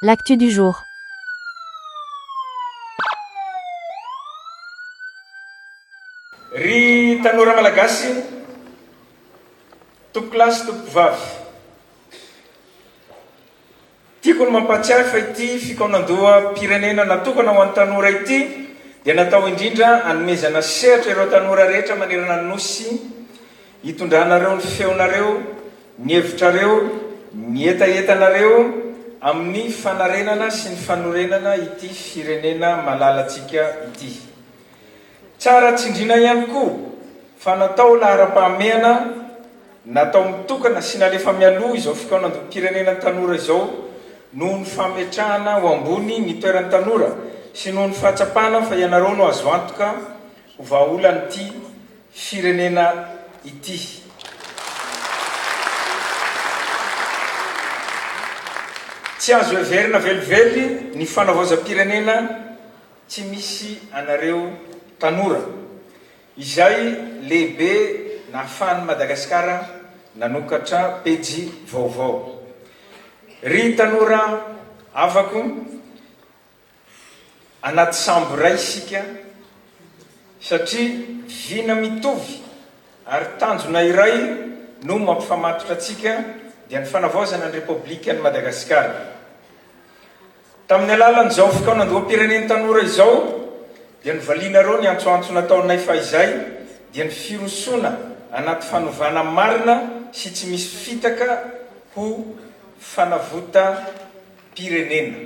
L'actu du jour. Ry tanora malagasy, tompokolahy sy tompokovavy, tiako ny mampahatsiahy fa ity fikaonandoham-pirenena natokana ho an'ny tanora ity dia natao indrindra hanomezana sehatra ireo tanora rehetra manerana ny Nosy Hitondranareo ny feonareo, ny hevitrareo, ny hetahetanareo amin'ny fanarenana sy ny fanorenana ity firenena malalantsika ity. Tsara tsindriana ihany koa fa natao laharam-pahamehana, natao mitokana sy nalefa mialoha izao fikaonandoham-pirenena ny tanora izao noho ny fametrahana ho ambony ny toeran'ny tanora sy noho ny fahatsapana fa ianareo no azo antoka ho vahaolan'ity firenena ity. Tsy azo heverina velively ny fanavaozam-pirenena tsy misy anareo tanora, izay lehibe nahafahan'i Madagasikara nanokatra pejy vaovao. Ry tanora havako, Anaty sambo iray isika satria vina mitovy ary tanjona iray no mampifamatotra antsika dia ny fanavaozana ny Repoblikan'i Madagasikara. Tamin'ny alalan'izao fikaonandoham-pirenen'ny tanora izao dia novalianareo ny antsoantso nataonay fahizay dia ny firosoana anaty fanovana marina sy tsy misy fitaka ho fanavotam-pirenena.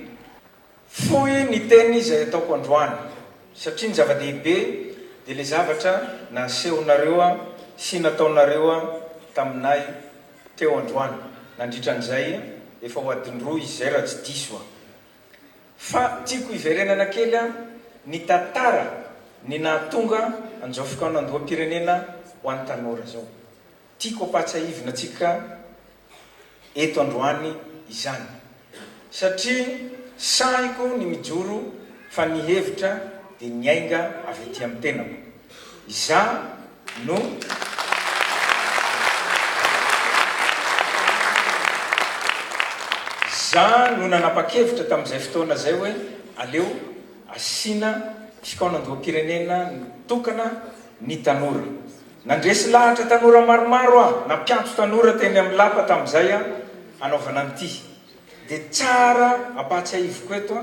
Fohy ny teny izay ataoko androany satria ny zava-dehibe dia ilay zavatra nasehonareo sy nataonareo taminay teo androany nandritra an'izay efa ho adiny roa izy izay raha tsy diso aho. Fa tiako hiverenana kely ny tantara ny nahatonga an'izao fikaonandoham-pirenena ho an'ny tanora izao. Tiako ampahatsiahivina antsika eto androany izany satria sahiko ny mijoro fa ny hevitra dia niainga avy aty amin'ny tenako. Izaho no. Izaho no nanapa-kevitra tamin'izay fotoana izay hoe aleo asiana fikaonandoham-pirenena mitokana ny tanora. Nandresy lahatra tanora maromaro aho, nampiantso tanora teny amin'ny lapa tamin'izay aho hanaovana an'ity. Dia tsara ampahatsiahiviko eto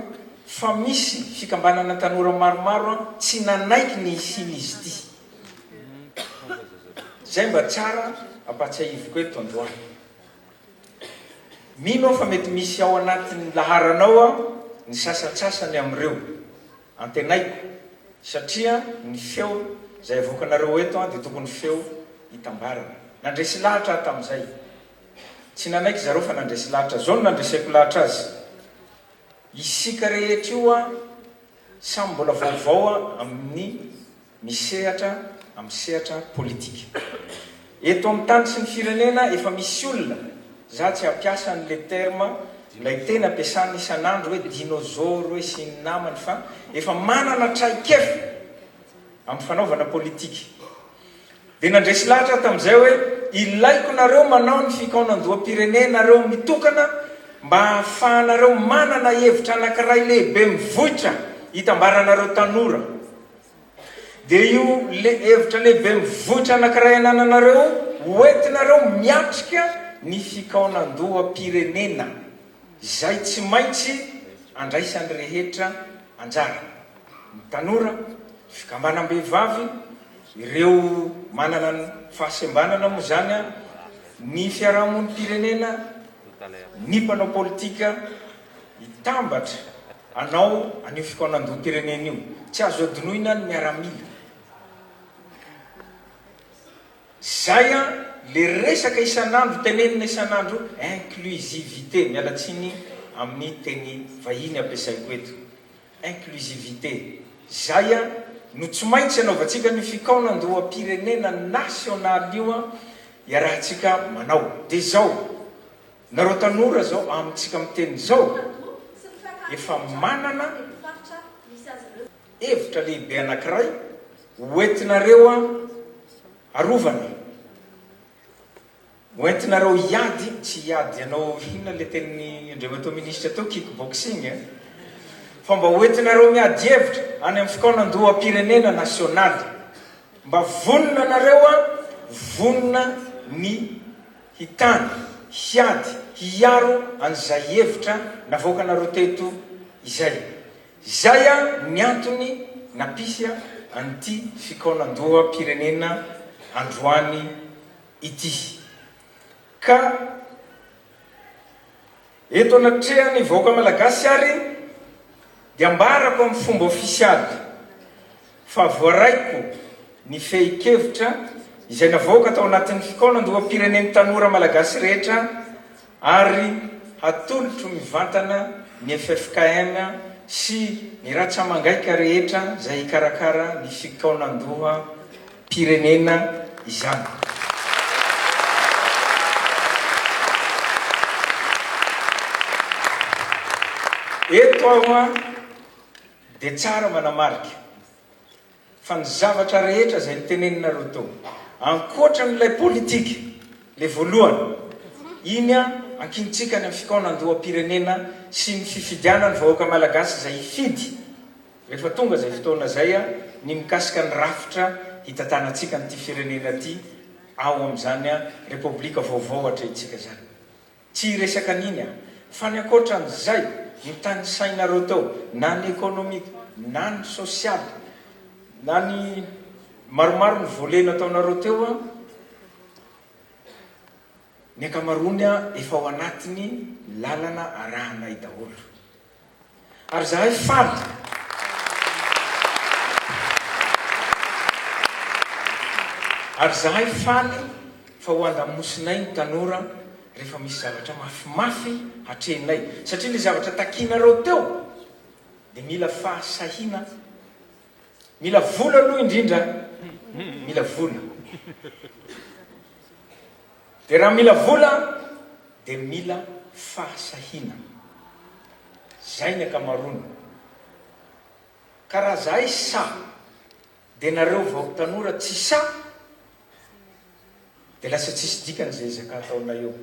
fa misy fikambanana tanora maromaro tsy nanaiky ny hisian'izy ity. Izay mba tsara ampahatsiahiviko eto androany. Mino aho fa mety misy ao anatin'ny laharanao ny sasantsasany amin'ireo. Antenaiko, satria ny feo izay avoakanareo eto dia tokony feo hitambarana. Nandresy lahatra aho tamin'izay. Tsy nanaiky zareo fa nandresy lahatra. Zao no nandreseko lahatra azy. Isika rehetra io samy mbola vaovao amin'ny misehatra amin'ny sehatra politika. Eto amin'ny tany sy ny firenena efa misy olona, za tsy hampiasa an'le terme ilay teny ampiasana isan'andro hoe dinôzôro hoe sy ny namany fa efa manana traikefa amin'ny fanaovana politika. Dia nandresy lahatra aho tamin'izay hoe ilaiko nareo manao ny fikaonandoham-pirenenareo mitokana mba hahafahanareo manana hevitra anankiray lehibe mivoitra hitambaranareo tanora. Dia io le hevitra lehibe mivoitra anankiray anananareo ho entinareo miatrika ny fikaonandoham-pirenena izay tsy maintsy andraisan'ny rehetra anjara, ny tanora, ny fikambanam-behivavy, ireo manana ny fahasembanana moa izany, ny fiarahamonim-pirenena, ny mpanao politika, Hitambatra hanao an'io fikaonandoham-pirenena io. Tsy azo adinoina ny miaramila. Zay an, le resaka isan'andro tenenina isan'andro inclusivité, miala tsiny amin'ny teny vahiny ampiasaiko eto. Inclusivité. Zay an, no tsy maintsy anaovantsika an'io fikaonandoham-pirenena nasionaly io an, iarahantsika manao. Dia zao. Nareo tanora zao amintsika miteny zao efa manana hevitra lehibe anakiray ho entinareo arovana. Ho entinareo hiady, tsy hiady hanao inona ilay tenin'i Andriamatoa Minisitra teo, kick boxing eh? Fa mba ho entinareo miady hevitra any amin'ny fikaonandoham-pirenena nasionaly. Mba vonona nareo an, vonona ny hitany, hiady, hiaro an'izay hevitra navoakanareo teto izay. Izay an ny antony nampisy an'ity fikaonandoham-pirenena androany ity. Ka eto anatrehan'ny vahoaka Malagasy ary dia ambarako amin'ny fomba ofisialy fa voaraiko ny fehin-kevitra izay navoaka tao anatin'ny fikaonandoham-pirenen'ny tanora Malagasy rehetra ary hatolotro mivantana ny ffkm sy ny ratsamangaika rehetra izay hikarakara ny fikaonandoham-pirenena izany. Eto aho dia tsara manamarika Fa ny zavatra rehetra izay noteneninareo teo, ankoatra an'ilay politika, ilay voalohany, iny an, ankintsika any amin'ny fikaonandoham-pirenena sy ny fifidianan'ny vahoaka malagasy izay hifidy, rehefa tonga izay fotoana izay an, ny mikasika ny rafitra hitantanantsika an'ity firenena ity ao amin'izany Repoblika vaovao atrehintsika izany. Tsy hiresaka an'iny aho. Fa ny ankoatran'izay notanisainareo teo, na ny ekonomika, na ny sosialy, na ny maromaro ny volet nataonareo teo an, ny ankamaroany efa ao anatin'ny lalana arahanay daholo. Ary zahay faly. Ary zahay faly fa ho andamosinay ny tanora rehefa misy zavatra mafimafy hatrehinay. Satria le zavatra takianareo teo dia mila fahasahiana, mila vola aloha indrindra, mila vola. Dia raha mila vola dia mila fahasahiana. Zay ny ankamaroany. Ka raha zahay sahy dia nareo vao tanora tsy sahy dia lasa tsisy dikany zay ezaka ataonay eo.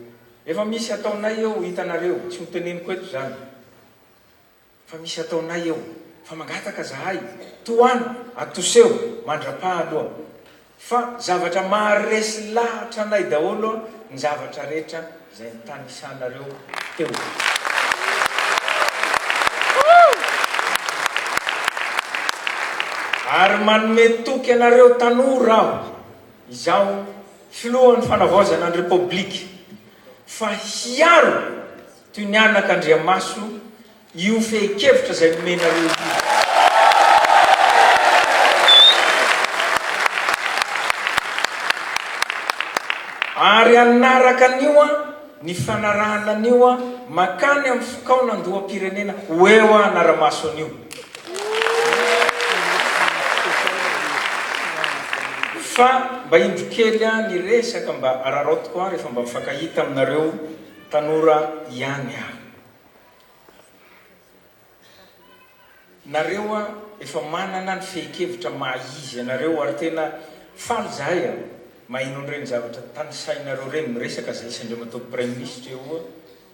Efa misy ataonay eo hitanareo, tsy ho teneniko eto zany. Fa misy ataonay eo fa mangataka zahay tohano atoseho mandrapaha aloha fa zavatra maharesy lahatra anay daholo ny zavatra rehetra zay nitanisanareo teo. Ary manome toky anareo tanora aho, izaho filohan'ny fanavaozana ny Repoblika, fa hiaro Toy ny anaka andriamaso io fehin-kevitra izay nomenareo io. Ary hanaraka an'io an, ny fanarahana an'io an, mankany amin'ny fikaonandoham-pirenena ho eo aho hanara-maso an'io. Fa mba indro kely an ny resaka mba araraotiko an rehefa mba mifankahita aminareo Tanora ihany aho. Nareo a efa manana ny fehin-kevitra maha izy anareo ary tena faly zahay a maheno an'ireny zavatra tanisainareo ireny, miresaka zahay sy Andriamatoa Praiminisitra eo oa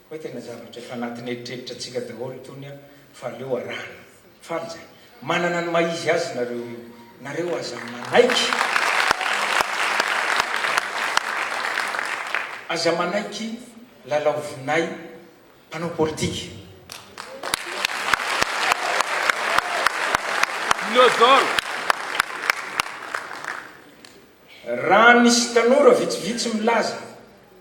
hoe tena zavatra efa anatin'ny eritreritra antsika daholo itony a fa aleo arahana. Faly zahay. Manana ny maha izy azy nareo io. Nareo aza manaiky. Aza manaiky lalaovinay mpanao politika. Dinosaure. Raha misy tanora vitsivitsy milaza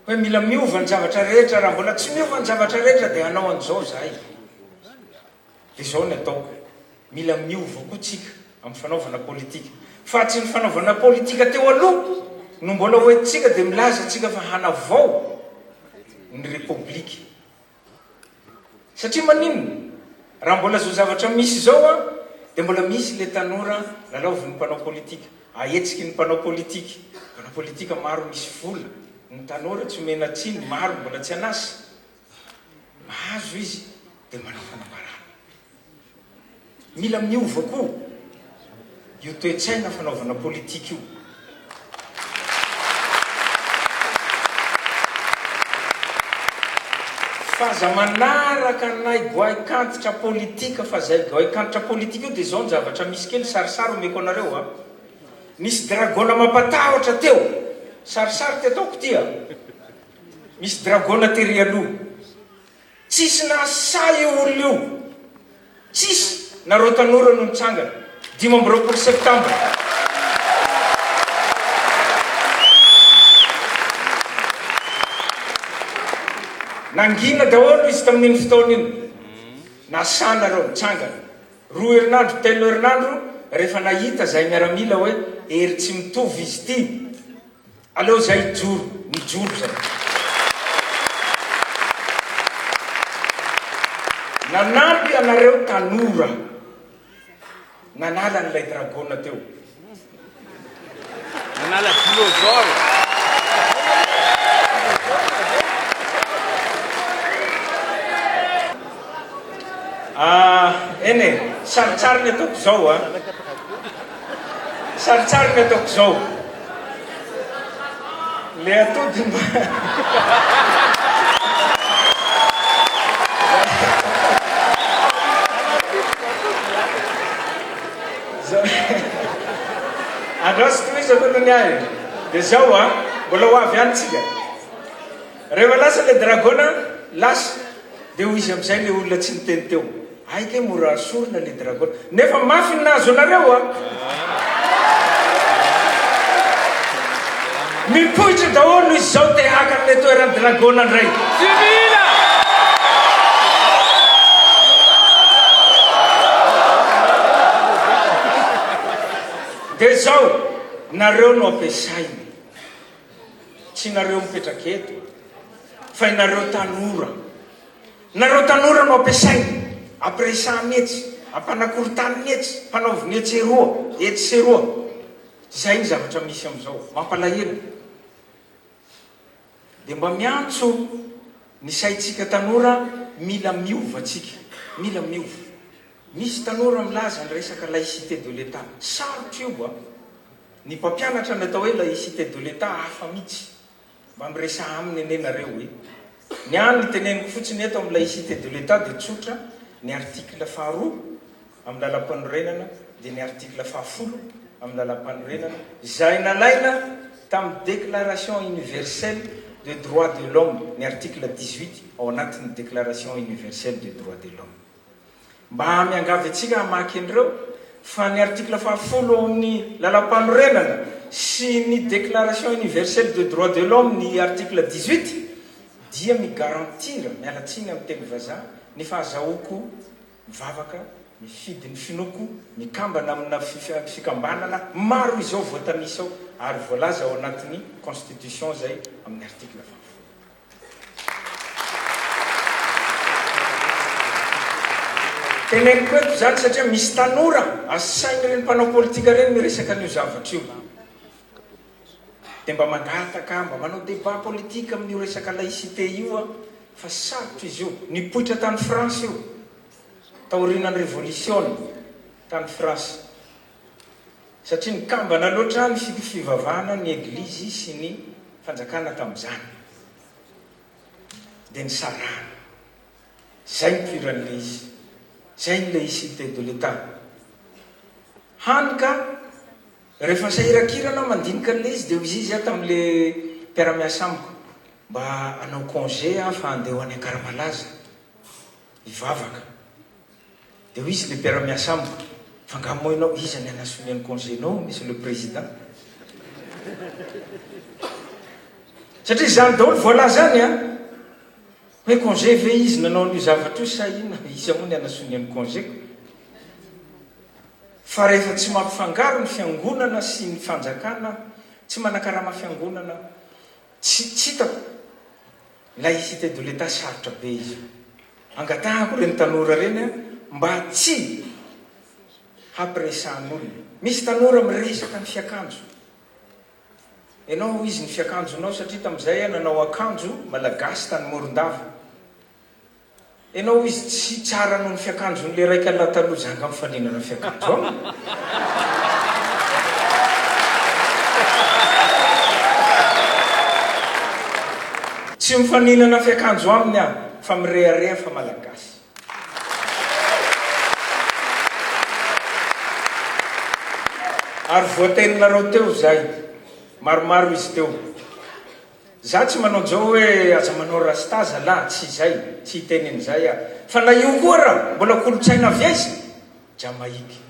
hoe mila miova ny zavatra rehetra, raha mbola tsy miova ny zavatra rehetra dia hanao an'izao zahay. Dia izao ny ataoko, mila miova koa tsika amin'ny fanaovana politika. Fa tsy ny fanaovana politika teo aloha no mbola ho entintsika dia milaza tsika fa hanavao ny Repoblika. Satria maninona? Raha mbola izao zavatra misy izao an, dia mbola misy ilay tanora lalaovin'ny mpanao politika, ahetsiky ny mpanao politika. Mpanao politika maro misy vola, ny tanora tsy omena tsiny, maro mbola tsy an'asa. Mahazo izy dia manao fanambarana. Mila miova koa io toe-tsaina fanaovana politika io. Fa aza manaraka anay goaikantitra politika fa zay goaikantitra politika io dia zao ny zavatra misy kely sarisary omeko anareo a. Nisy dragona mampatahotra teo. Sarisary ty ataoko ty a. Misy dragona tery aloha. Tsisy nahasahy io olona io. Tsisy, nareo tanora no nitsangana. 25 septambra. Nangina daholo izy tamin'iny fotoana iny. Nasahy nareo nitsangana. Roa herinandro, telo herinandro, rehefa nahita zahay miaramila hoe hery tsy mitovy izy ity, Aleo zay hijoro, nijoro zay. Nanampy anareo tanora nanala an'ilay dragona teo. Nanala dinosaure. Ah, eny e, sarintsariny ataoko zao a. Sarintsariny ataoko zao. Le atody mba. Andraso tohizako aloha ny ahy. Dia zao a, mbola ho avy any tsika. Rehefa lasa le dragona, lasa. Dia hoy izy amin'izay le olona tsy niteny teo. Hay kay mora asorina le dragon. Nefa mafy ny nahazo anareo a! Mipoitra daholo izy zao te haka an'le toeran'ny dragona ndray. Tsy mila! De zao, nareo no ampiasainy. Tsy nareo mipetraka eto, fa inareo tanora. Nareo tanora no ampiasaina, ampiresahana etsy, ampanakorontanina etsy, ampanaovina etsy eroa, etsy sy eroa. Zay ny zavatra misy amin'izao. Mampalahelo. Dia mba miantso ny saintsika tanora, mila miova tsika. Mila miova. Misy tanora milaza ny resaka laïcité de l'Etat. Sarotra io a! Ny mpampianatra ny atao hoe laïcité de l'Etat hafa mihitsy. Mba miresaha aminy anie nareo e! Ny ahy ny teneniko fotsiny eto amin'ny laïcité de l'Etat dia tsotra, ny article faharoa amin'ny lalampanorenana dia ny article fahafolo amin'ny lalampanorenana izay nalaina tamin'ny déclaration universelle de droits de l'homme, ny article 18 ao anatin'ny déclaration universelle de droits de l'homme. Mba miangavy antsika hamaky an'ireo fa ny article fahafolo ao amin'ny lalampanorenana sy ny déclaration universelle de droits de l'homme ny article 18 dia mi-garantir, miala tsiny amin'ny teny vazaha, ny fahazahoako mivavaka, mifidy ny finoako, mikambana amina fikambanana maro izao voatanisa ao ary voalaza ao anatin'ny constitution izay amin'ny article fahafolo. Teneniko eto izany satria misy tanora asain'ireny mpanao politika ireny miresaka an'io zavatra io. Dia mba mangataka, mba manao débat politique amin'io resaka laïcité io aho fa sarotra izy io. Nipoitra tany France io, taorianan'ny révolution tany France. Satria nikambana loatra ny fivavahana ny eglizy sy ny fanjakana tamin'izany. Dia nisarahana. Izay ny toiran'ilay izy. Izay ny laïcité de l'Etat. Hany ka rehefa sahirankirana aho mandinika an'ilay izy dia hoy izy aho tamin'ilay mpiara-miasa amiko, mba hanao congé aho fa handeha ho any Ankaramalaza hivavaka. Dia hoy izy le mpiara-miasa amiko, fa nga moa ianao iza ny hanasonia ny congé-nao monsieur le président? Satria izany daholo voalaza any an! Hoe congé ve izy nanao an'io zavatra io sa inona? Iza moa ny hanasonia ny congé-ko? Fa rehefa tsy mampifangaro ny fiangonana sy ny fanjakana, tsy manakarama fiangonana, tsy tsy hitako. Laïcité de l'Etat sarotra be izy io. Angatahako ireny tanora ireny mba tsy hampiresahan'olona. Misy tanora miresaka ny fiakanjo. Ianao hoy izy ny fiakanjonao satria tamin'izay aho nanao akanjo malagasy tany Morondava. Enao izy tsy tsara noho ny fiakanjon'le raika lahy taloha za nga mifaninana fiakanjo aminy? Tsy mifaninana fiakanjo aminy aho. Fa mirehareha fa Malagasy. Ary voateninareo teo izay. Maromaro izy teo. Za tsy manao jao hoe aza manao rasta zalah, tsy izay, tsy hiteny an'izay aho. Fa na io koa ra mbola kolontsaina avy aiza? Jamaïque.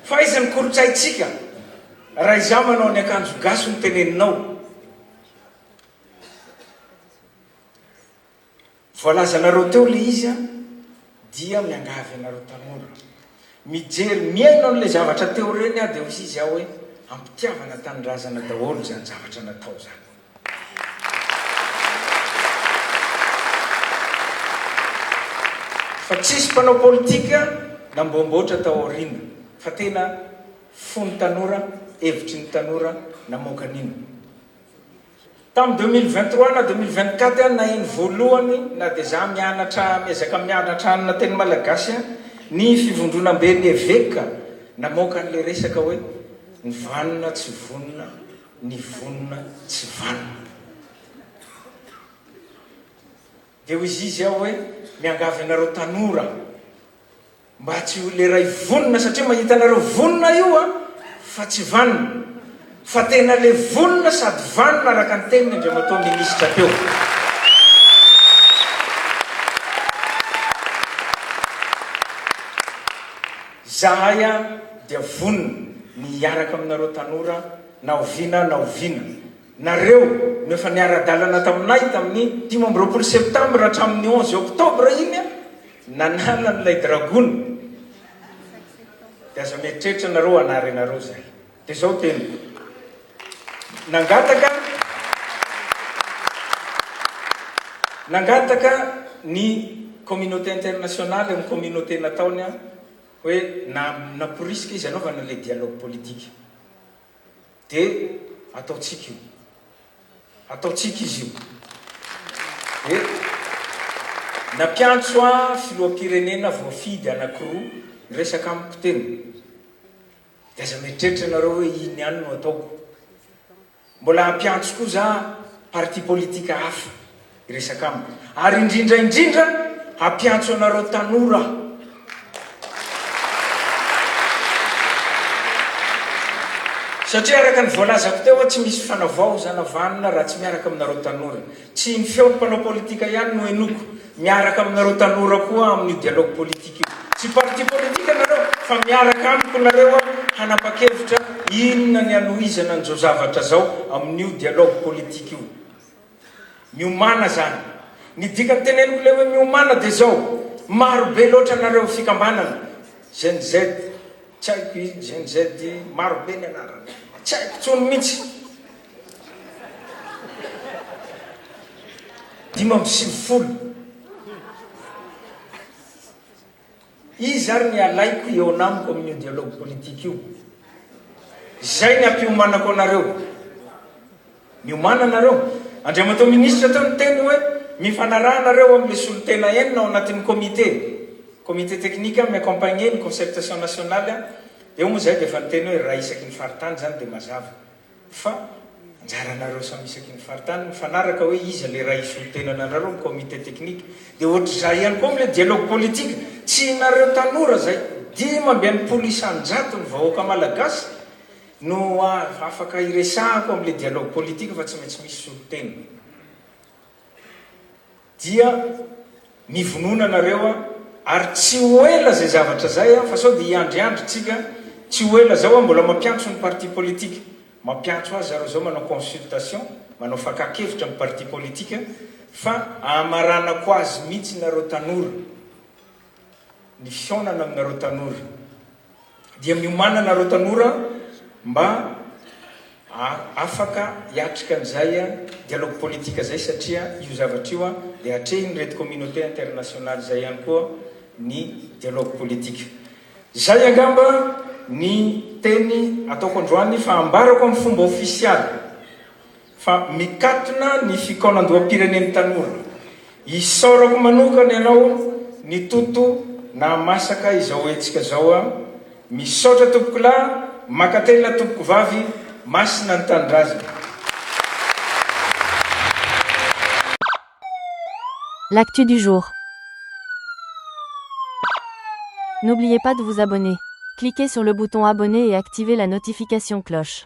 Fa aiza ny kolontsaintsika raha izaho manao ny akanjo gasy no teneninao? Voalazanareo teo le izy an, dia miangavy anareo tanora. Mijery, mihaino an'ilay zavatra teo ireny aho dia hoy izy aho hoe ampitiavana tanindrazana daholo izany zavatra natao izany. Fa tsisy mpanao politika namboamboatra tao aoriana fa tena fon'ny tanora, hevitry ny tanora namoaka an'iny. Tamin'ny 2023 na 2024 aho naheno voalohany na dia za mianatra miezaka mianatra hanana teny malagasy ny fivondronamben'ny eveka namoaka an'ilay resaka hoe ny vanona tsy vonona ny vonona tsy vanona. Dia hoy izy aho hoe miangavy anareo tanora Mba tsy ho le ray vonona satria mahita anareo vonona io a fa tsy vanona fa tena le vonona sady vanona araka ny teniny Andriamatoa Minisitra teo. Zahay a dia vonona ny hiaraka aminareo tanora na oviana na oviana. Nareo no efa niara-dalana taminay tamin'ny 25 septambra hatramin'ny 11 octobre iny a. Nanala an'ilay dragona dia aza mieritreritra nareo hanary anareo zay. Dia zao teniko. Nangataka nangataka ny communauté internationale ny communauté nataony hoe na namporisika izy hanaovana ilay dialogue politique. Dia ataontsika io. Ataontsika izy io. Dia nampiantso ahy filoham-pirenena voafidy anankiroa niresaka amiko teny. Dia aza mieritreritra ianareo hoe iny ihany no ataoko. Mbola hampiantso koa za parti politika hafa hiresaka amiko. Ary indrindra indrindra hampiantso anareo tanora aho. Satria araka ny voalazako teo tsy misy fanavaozana vanona raha tsy miaraka aminareo tanora. Tsy ny feon'ny mpanao politika ihany no henoko, miaraka aminareo tanora koa amin'io dialogue politique io. Tsy parti politique nareo fa miaraka amiko nareo hanapa-kevitra inona ny hanohizana an'izao zavatra zao amin'io dialogue politique io. Miomàna zany. Ny dikany teneniko le hoe miomàna de zao, maro be loatra nareo fikambanana, Gen Z, tsy haiko i Gen Z, maro be ny anarany, tsy haiko tsony mintsy. 95. Iza ary ny alaiko hihaona amiko amin'io dialogue politique io? Izay ny ampiomanako anareo. Miomàna nareo. Andriamatoa Minisitra teo niteny hoe mifanaraha nareo amin'ilay solontena enina ao anatin'ny comité, comité technique mi-accompagner ny concertation nationale, eo moa izahay dia efa niteny hoe raha isaky ny faritany izany dia mazava. Fa anjaranareo samy isaky ny faritany mifanaraka hoe iza le ray hisolo-tena anareo ny comité technique. Dia ohatr'izay ihany koa amin'ilay dialogue politique. Tsy nareo tanora izay 65 isan-jato ny vahoaka malagasy no afaka hiresahako amin'ilay dialogue politique fa tsy maintsy misy solontena. Dia mivonona nareo a, ary tsy ho ela zay zavatra zay a, fa sao dia hiandriandry tsika, tsy ho ela zao a, mbola mampiantso ny parti politique, mampiantso azy zareo zao manao consultation, manao fakan-kevitra ny parti politique, fa amaranako azy mihitsy nareo tanora, ny fihaonana aminareo tanora. Dia miomàna nareo tanora mba afaka hiatrika an'izay dialogue politique zay satria io zavatra io dia atrehin'ireto communauté internationale zay ihany koa ny dialogue politique. Zay angamba ny teny ataoko androany fa ambarako amin'ny fomba ofisialy. Fa mikatona ny fikaonandoham-pirenen'ny tanora. Isaorako manokana ianao ny Toto nahamasaka izao hetsika izao a! Misaotra tompokolahy. Mankatelina tompoko vavy, masina ny tanindrazana. L'actu du jour. N'oubliez pas de vous abonner. Cliquez sur le bouton abonner et activez la notification cloche.